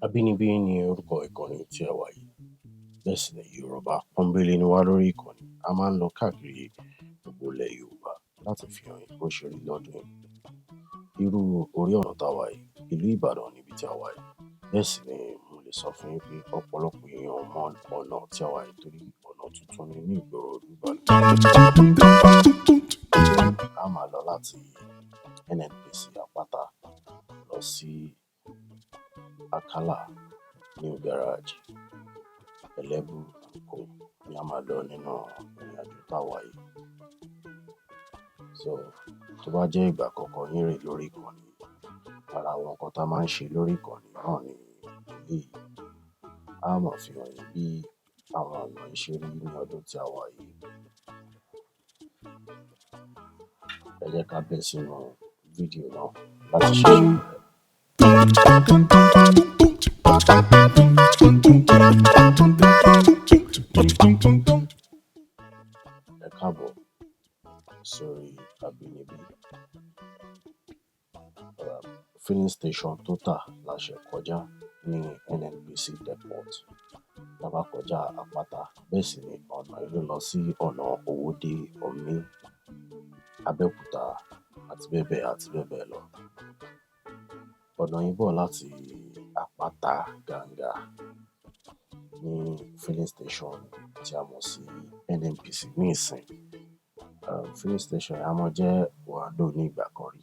Àbínibí ní orúkọ ìkànnì tí ẹ wà yìí. Bẹ́ẹ̀ sì ni Yorùbá pọ́nbélé ni wá lórí ìkànnì. A máa ń lọ káàkiri gbogbo ilẹ̀ Yorùbá láti fi hàn yín bó ṣe rí lọ́dún yìí. Irú orí ọ̀nà tá a wà yìí, ìlú Ìbàdàn níbi tí a wà yìí. Bẹ́ẹ̀ sì ni mo lè sọ fún yín pé ọ̀pọ̀lọpọ̀ èèyàn ò mọ ọ̀nà tí a wà yìí torí ọ̀nà tuntun ni ní ìgboro ìlú Ìbàdàn. A máa lọ láti NNPC Àpáta lọ sí Akálà, New Garage, Ẹlẹ́bù and co ni a máa lọ nínú ìrìnàjò tá a wà yìí. So tó bá jẹ́ ìgbà àkọ́kọ́ yín rèé lórí ìkànnì yìí, ara àwọn nǹkan tá a máa ń ṣe lórí ìkànnì náà ni eléyìí. A máa fi hàn yín bí àwọn ọ̀nà yìí ṣe rí ní ọdún tí a wà yìí. Ẹ jẹ́ ká bẹ́ sínú fídíò náà láti ṣẹ̀ṣẹ̀ bẹ̀rẹ̀. Ẹ káàbọ̀ sórí Àbínibí. Filling station Total la ṣẹ̀ kọjá ní NNPC depot. Tá a bá kọjá Àpáta, bẹ́ẹ̀ sì ni ọ̀nà yìí ló lọ sí ọ̀nà Owódé, Ọ̀mí, Abẹ́òkúta àti bẹ́ẹ̀ bẹ́ẹ̀ àti bẹ́ẹ̀ bẹ́ẹ̀ lọ. Ọ̀nà yìí bọ̀ láti Àpáta Gàǹgà ní filling station tí a mọ̀ sí NNPC ní ìsìn. Filling station yẹn á máa jẹ́ Oando ní ìgbà kan rí.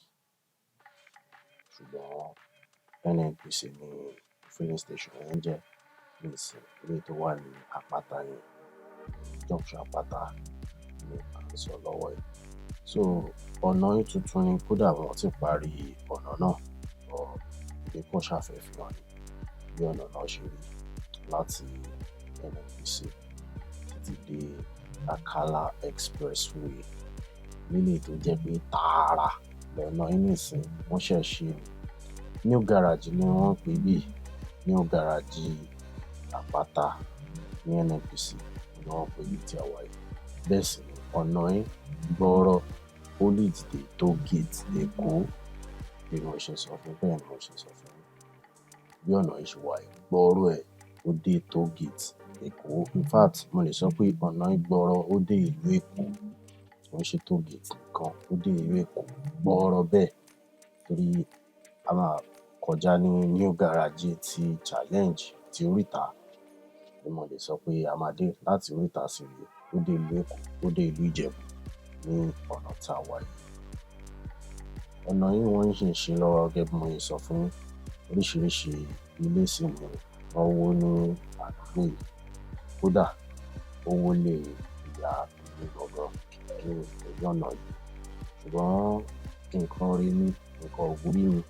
Ṣùgbọ́n NNPC ní filling station yẹn ń jẹ́ ní ìsìn, eléyìí tó wà ní Àpáta yẹn, junction Àpáta ni à ń sọ lọ́wọ́ yìí. So ọ̀nà yìí tuntun ni, kódà wọn ò tíì parí ọ̀nà náà. But èmi kàn ṣáà fẹ́ fi hàn yín bí ọ̀nà náà ṣe rí láti NNPC títí dé Akala Expressway. Léléyìí tó jẹ́ pé tààrà lọ́nà yìí nísìnyí, wọ́n ṣẹ̀ ṣe ni. New Garage ni wọ́n ń pè bí, New Garage Àpáta ní NNPC ni wọ́n ń pè ibi tí a wà yìí. Bẹ́ẹ̀ sì ni ọ̀nà yìí gbọ́rọ̀ ó lead dé toll gate Èkó. Bí mo ṣe sọ fún, bẹ́ẹ̀ ni mo ṣe sọ fún yín. Bí ọ̀nà yìí ṣe wà yìí, gbọ́rọ̀ ẹ̀ ó dé toll gate Èkó. In fact, mo lè sọ pé ọ̀nà yìí gbọ́rọ̀ ó dé ìlú Èkó. Kò ń ṣe toll gate nìkan, ó dé ìlú Èkó gbọ́rọ̀ bẹ́ẹ̀ torí a máa kọjá ní New Garage ti Challenge ti oríta ni mo lè sọ pé a máa dé láti oríta sí rèé, ó dé ìlú Èkó, ó dé ìlú Ìjẹ̀bú ní ọ̀nà tá a wà yìí. Ọ̀nà yìí wọ́n sì ń ṣe lọ́wọ́ gẹ́gẹ́ bí mo ṣe sọ fún yín. Oríṣiríṣi ilé sì ni wọ́n wó ní àdúgbò yìí. Kódà ó wó lé ìyá mi gangan ní orí ọ̀nà yìí. Ṣùgbọ́n nǹkan ire ní, nǹkan ìwúrí ni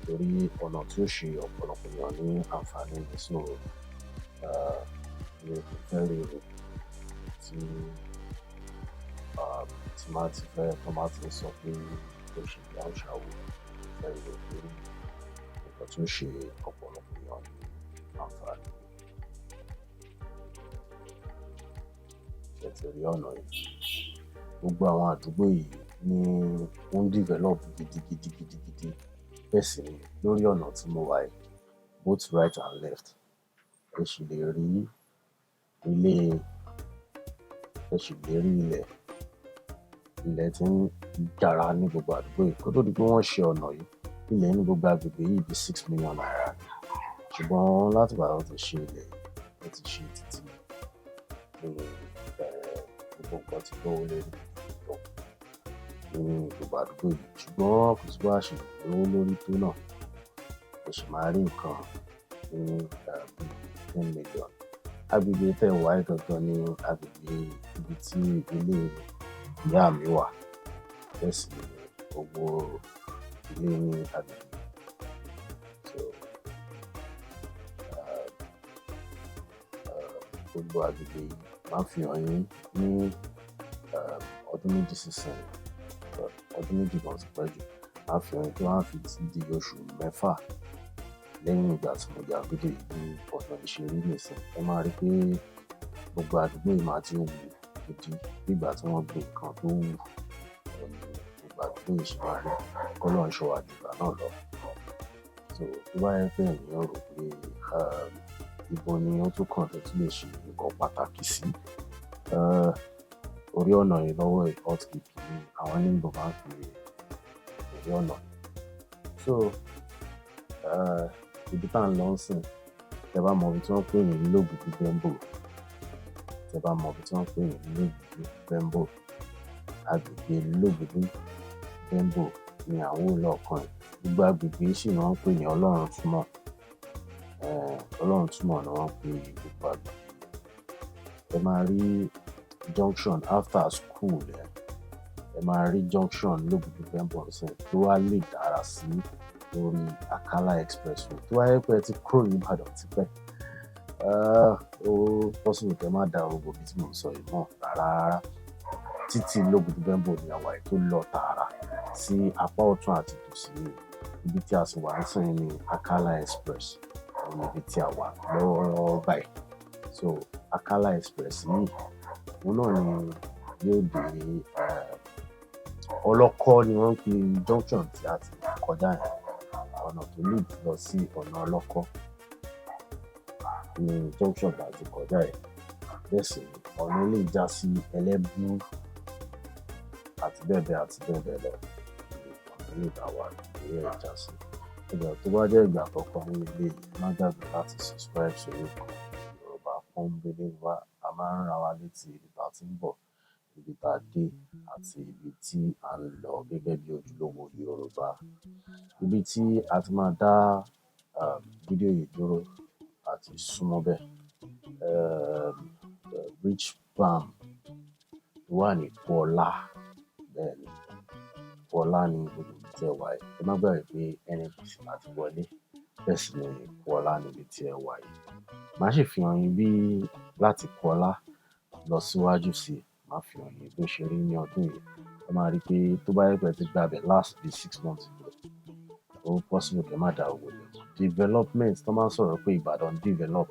torí ọ̀nà tí ó ṣe ọ̀pọ̀lọpọ̀ èèyàn ní àǹfààní ni. So, mi ò kí ń fẹ́ ríro tí, tí máa ti fẹ́, tó máa ti sọ pé ó ṣe gbá ó ṣàwò, mi ò fẹ́ ríro torí nǹkan tí ó ṣe ọ̀pọ̀lọpọ̀ èèyàn ní àǹfààní. Ṣé ẹ ti rí ọ̀nà yìí? Gbogbo àwọn àdúgbò yìí ni ó ń develop gidigidi gidigidi. Bẹ́ẹ̀ sì ni lórí ọ̀nà tí mo wà yìí, both right and left, ẹ sì lè rí ilé, ẹ sì lè rí ilẹ̀. Ilẹ̀ tí ń dára ní gbogbo àdúgbò yìí. Kó tó di pé wọ́n ṣe ọ̀nà yìí, ilẹ̀ ní gbogbo agbègbè yìí bí ₦6 million ni. Ṣùgbọ́n láti ìgbà tí wọ́n ti ṣe ilẹ̀ yìí, wọ́n ti ṣe títì ní, gbogbo nǹkan tí gbówó lérí gan ní gbogbo àdúgbò yìí. Ṣùgbọ́n kò sí bó ṣe lè lówó lórí tó náà, ẹ sì máa rí nǹkan ní, bí 10 million. Agbègbè tẹ́ ẹ wà yìí gangan ní agbègbè ibi tí ilé ìyá mi wà. Bẹ́ẹ̀ sì ni gbogbo ilé ní agbègbè. So, gbogbo agbègbè yìí máa fi hàn yín ní, ọdún 2 sí ìsinyìí. Ọdún 2 gan ti pẹ́ jù. Màá fi hàn yín tó máa fi di oṣù 6 lẹ́yìn ìgbà tí mo ya fídíò yìí bí ọ̀nà yìí ṣe rí nísìnyí. Ẹ máa rí pé gbogbo àdúgbò yìí máa ti wù gidi bí ìgbà tí wọ́n gbin nǹkan tó wù. Òun ni gbogbo àdúgbò yìí ṣe máa rí. Kọ́lọ́run ṣọ́ wa ju ìgbà náà lọ. So tó bá jẹ́ pé ènìyàn rò pé ibo ni ó tún kàn tó tún lè ṣe nǹkan pàtàkì sí, orí ọ̀nà yìí lọ́wọ́ yìí, hot cake ni àwọn Igbo máa ń pè orí ọ̀nà. So ibi tá à ń lọ ńsìn, tẹ bá mọ ibi tí wọ́n ń pè ní Lógùdú Bembo, tẹ bá mọ ibi tí wọ́n ń pè ní Lógùdú Bembo, agbègbè Lógùdú Bembo ni à ń wò lọ́ọ̀kan yìí. Gbogbo agbègbè yìí sì ni wọ́n ń pè ní Ọlọ́runtúmọ̀. Ọlọ́runtúmọ̀ ni wọ́n ń pè gbogbo agbègbè. Ẹ máa rí junction after school ẹ, ẹ máa rí junction Lógùdú Bembo ńsìn tó wá lè dára sí orí Akala Expressway. Tó bá jẹ́ pé ẹ ti kúrò ní Ìbàdàn tipẹ́, ó possible kẹ́ má dá gbogbo ibi tí mò ń sọ yìí mọ̀ rárá rárá. Títì Lógùdú Bembo ni àwa yìí tó lọ tààrà sí apá ọ̀tún àti tòsì yìí. Ibi tí a sì wà nísìnyí ní Akala Express, òun ni ibi tí a wà lọ́wọ́lọ́wọ́ báyìí. So Akala Express yìí, òun náà ni yóò dé Ọlọ́kọ́ ni wọ́n ń pe junction tí a ti kọjá yẹn. Ọ̀nà tó lead lọ sí ọ̀nà Ọlọ́kọ́ ní junction tí a ti kọjá yẹn. Bẹ́ẹ̀ sì ni ọ̀nà eléyìí já sí Ẹlẹ́bú àti bẹ́ẹ̀ bẹ́ẹ̀ àti bẹ́ẹ̀ bẹ́ẹ̀ lọ. Ọ̀nà eléyìí tá a wà lórí ẹ̀ já sí. Ẹ jọ̀ọ́, tó bá jẹ́ ìgbà àkọ́kọ́ yín leléyìí, ẹ má gbàgbé láti subscribe sórí ìkànnì Yorùbá Pọ́nbélé wa. A máa ń rán wa létí ibi tá a ti ń bọ̀, ibi tá a dé àti ibi tí à ń lọ gẹ́gẹ́ bí ojúlówó Yorùbá. Ibi tí a ti máa dá fídíò yìí dúró àti súnmọ́ bẹ́ẹ̀. Rich Farm tó wà ní Kuọlá. Bẹ́ẹ̀ ni, Kuọlá ní gbogbo ibi tí ẹ wà yìí. Ẹ má gbàgbé pé NNPC láti wọlé. Bẹ́ẹ̀ sì ni Kuọlá níbi tí ẹ wà yìí. Màá sì fi hàn yín bí láti Kuọlá lọ síwájú sí i. Màá fi hàn yín bó ṣe rí ní ọdún yìí. Ẹ máa rí pé tó bá jẹ́ pé ẹ ti gba ibẹ̀ last bí 6 months ago, ó possible kí ẹ má dá gbogbo ibẹ̀ mọ̀. Development tó máa ń sọ̀rọ̀ pé Ìbàdàn develop,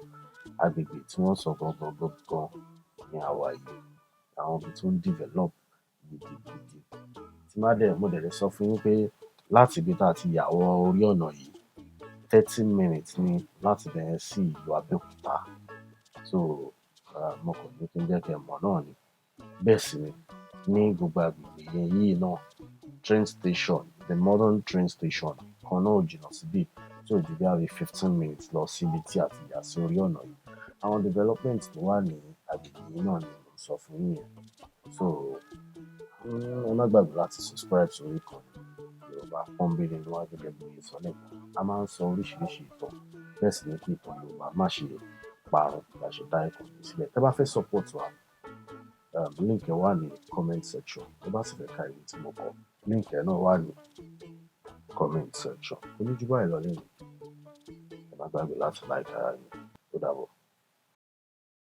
agbègbè tí wọ́n sọ gangan gangan ní àwa yìí. Àwọn ibi tó ń develop gidigidi. Tí má dẹ̀, mo dẹ̀ lè sọ fún yín pé láti ibi tí a ti yà wọ orí ọ̀nà yìí, 30 minutes ni láti bẹ̀rẹ̀ sí ìlú Abẹ́òkúta. So mo kàn ní kí n jẹ́ kí ẹ mọ̀ náà ni. Bẹ́ẹ̀ sì ni ní gbogbo agbègbè yẹn yìí náà, train station, the modern train station kan náà ò jìnnà síbí, tí ò ju bí i 15 minutes lọ sí ibi tí a ti yà sí orí ọ̀nà yìí. Àwọn development tó wà ní agbègbè yìí náà ni mò ń sọ fún yín yẹn. So ẹ má gbàgbé láti subscribe sórí ìkànnì Yorùbá Pọ́nbélé ni wá. Gẹ́gẹ́ bí mo ṣe sọ lẹ́ẹ̀kan, a máa ń sọ oríṣiríṣi ìtàn. Bẹ́ẹ̀ sì ni kí ìtàn Yorùbá má ṣe parun la ṣe dá ìkànnì yìí sílẹ̀. Tẹ́ bá fẹ́ support wa, link ẹ̀ wà ní comment section. Tẹ́ bá sì fẹ́ ka ìwé tí mo kọ, link ẹ̀ náà wà ní comment section. Kò ní ju báyìí lọ lénìí. Ẹ má gbàgbé láti like ara yín. Ó dàbọ̀.